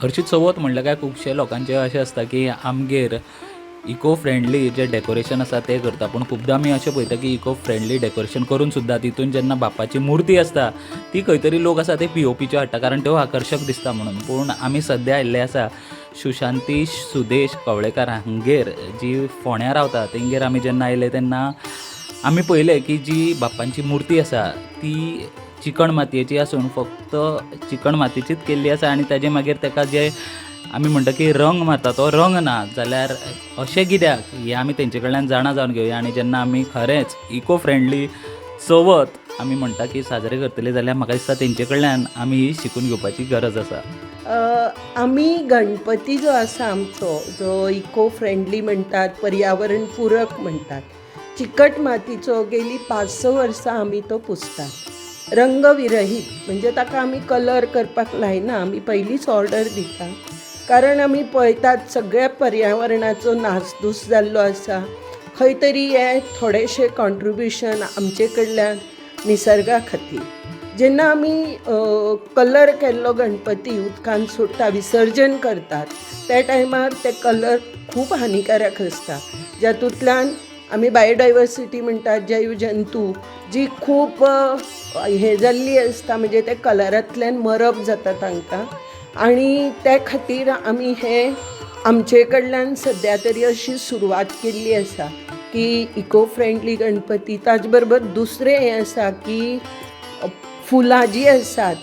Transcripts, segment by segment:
हरशीं चवथ म्हणल्यार काय खुबशे लोकांचें अशें आसता की आमगेर इको फ्रेंडली जें डेकोरेशन आसा तें करता, पूण खुबदां आमी अशें पळयता की इको फ्रेंडली डेकोरेशन करून सुद्दां तितून जेन्ना बाप्पाची मुर्ती आसता ती खंय तरी लोक आसा ते पीओपीच्यो हाडटा, कारण त्यो आकर्शक दिसता म्हणून. पूण आमी सद्या आयिल्ले आसा सुशांती सुदेश कवळेकार हांगेर, जी फोंड्या रावता. तेंगेर आमी जेन्ना आयले तेन्ना आमी पळयलें की जी बाप्पांची मुर्ती आसा ती चिकण मातयेची आसून फक्त चिकण मातयेचीच केल्ली आसा आनी ताजे मागीर ताका जे आमी म्हणटा की रंग मारता तो रंग ना. जाल्यार अशें कित्याक हें आमी तेंचे कडल्यान जाणा जावन घेवया. आनी जेन्ना आमी खरेंच इको फ्रेंडली चवथ आमी म्हणटा की साजरे करतले जाल्यार म्हाका दिसता तेंचे कडल्यान आमी ही शिकून घेवपाची गरज आसा. आमी गणपती जो आसा आमचो, जो इको फ्रेंडली म्हणटात, पर्यावरण पुरक म्हणटात, चिकट मातीचो, गेली 5-6 वर्सां आमी तो पुजतात. रंगविरहीत, म्हणजे ताका आमी कलर करपाक लायना, आमी पयलींच ऑर्डर दिता, कारण आमी पळयतात सगळ्या पर्यावरणाचो नासधूस जाल्लो आसा. खंय तरी हें थोडेशें कॉन्ट्रिब्युशन आमचे कडल्यान निसर्गा खातीर. जेन्ना आमी कलर केल्लो गणपती उदकान सोडटा, विसर्जन करतात, त्या टायमार ते कलर खूब हानिकारक आसता, जातूंतल्यान आमी बायोडायवर्सिटी म्हणटात, जैव जंतू जी खूब हें जाल्ली आसता, म्हणजे ते कलरांतल्यान मरप जाता तांकां. आनी ते खातीर आमी हें आमचे कडल्यान सद्या तरी अशी सुरवात केल्ली आसा की इको फ्रेंडली गणपती. ताज बरोबर दुसरें हें आसा की फुलां जीं आसात,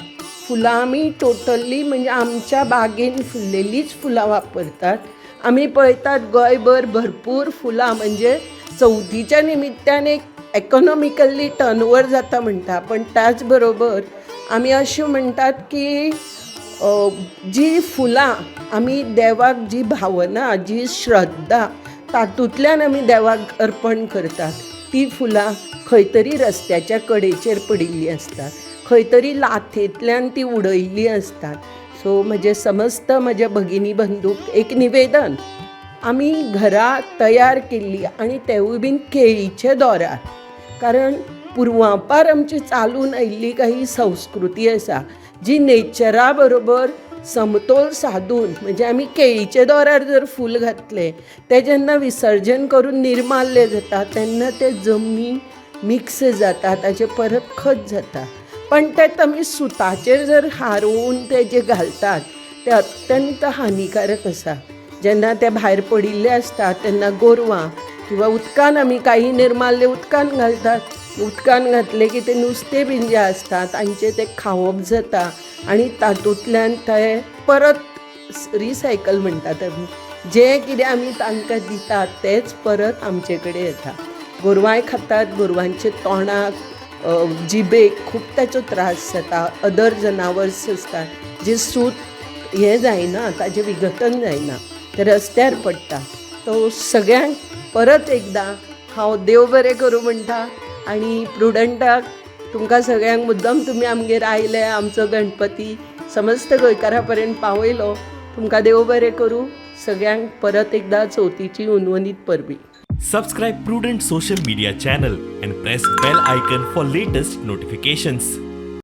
फुलां आमी टोटली म्हणजे आमच्या बागेन फुल्लेलींच फुलां वापरतात. आमी पळयतात गोंयभर भरपूर फुलां, म्हणजे चवथीच्या निमित्तान एक इकॉनॉमिकली टर्नओवर जाता म्हणटा, पण त्याच बरोबर आमी अशें म्हणटात की जी फुलां आमी देवाक, जी भावना, जी श्रद्धा तातूंतल्यान आमी देवाक अर्पण करतात, ती फुलां खंय तरी रस्त्याच्या कडेचेर पडिल्लीं आसतात, खंय तरी लाथेंतल्यान ती उडयल्लीं आसतात. सो म्हजे समस्त म्हज्या भगिनी बंधूक एक निवेदन, आमी घरा तयार केल्ली आनी तेवूय बीन केळीच्या दोरार, कारण पुर्वापार आमची चालून आयिल्ली काही संस्कृती आसा जी नेचरा बरोबर समतोल सादून, म्हणजे आमी केळीच्या दोरार जर फूल घातलें, तें जेन्ना विसर्जन करून निर्माल्य जाता तेन्ना तें जमनी मिक्स जाता, ताचें परत खत जाता. पण तें आमी सुताचेर जर हारोवन तें जें घालतात तें अत्यंत हानिकारक आसा. जेन्ना ते भायर पडिल्ले आसता तेन्ना गोरवां किंवा उदकान, आमी काही निर्माल्य उदकान घालतात, उदकान घातलें की तें नुस्तें बीन जें आसता तांचें तें खावप जाता आनी तातूंतल्यान ते परत रिसायकल म्हणटात आमी, जें कितें आमी तांकां दितात तेंच परत आमचे कडेन येता. गोरवांय खातात, गोरवांचे तोंडाक, जिबेक खूब ताचो त्रास जाता. अदर जनावर्स आसतात जे सूत हें जायना, ताजें विघटन जायना, तें रस्त्यार पडटा. तो सगळ्यांक परत एकदां हांव देव बरें करूं म्हणटा आनी प्रुडंटाक तुमकां सगळ्यांक मुद्दम तुमी आमगेर आयले, आमचो गणपती समस्त गोंयकारा पर्यंत पावयलो. तुमकां देव बरें करूं. सगळ्यांक परत एकदां चवथीची हुनहुनीत परबीं. Subscribe Prudent social media channel and press bell icon for latest notifications.